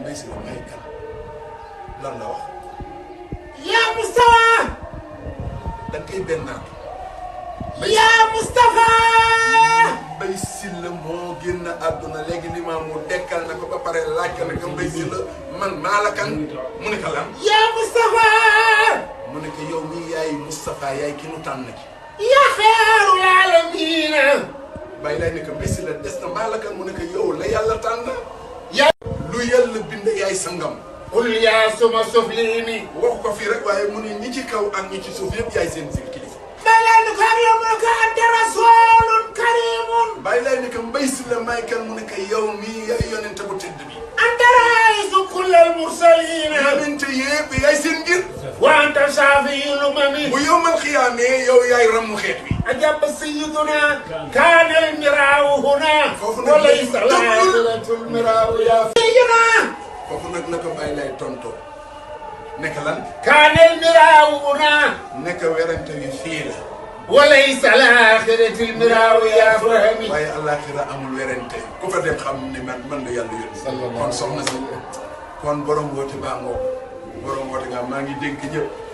mbay si la may kan lan la wax. yaa Moustapha. da nga koy bennaat. yaa Moustapha. Mbay si la moo génn àdduna léegi li ma mu dekkal na ko ba pare laaj ka ne ko mbay si la man maa la kan mu ne ko lan. yaa Moustapha. mu ne ko yow mii yaay Moustapha yaay ki nu tànn ki. yaa xayrul aalamiina. bàyyi lay ne ko mbay si la des na maa la kan mu ne ko yow la yàlla tànn. yaa. lu yàlla bind yaay sangam. qul yaa suma sufliini. waxu ko fii rek waaye mu ne ñi ci kaw ak ñi ci suuf yëpp yaay seen seen kilifa. bàyyi lay ne ko ak yow mu ne ko anta rasuulun kariimun. bàyyi lay ne ko mbay si la may kan mu ne ko yow mii yaay yonente bu tedd bi. anta raisu kullal mursaliina. yonente yëpp yaay seen ngir. wa anta shafi'ul umami. bu yowmal xiyaamee yow yaay ramu xeet wi. ajab sayyiduna kaana al-miraawu huna. foofu nag wa laysa al-aaxiratul miraawu yaa sayyidina. foofu nag na ko bàyyi lay tontoo. nekk lan. kaana al-miraawu huna. nekk werante wi fii la. wa laysa al-aaxiratul miraawu yaa fahmi. waaye àllaaxira amul werante ku fa dem xam ne man la yàlla yónni. kon soxna si kon borom woote baa ngoo borom woote nga maa ngi dénk ñëpp.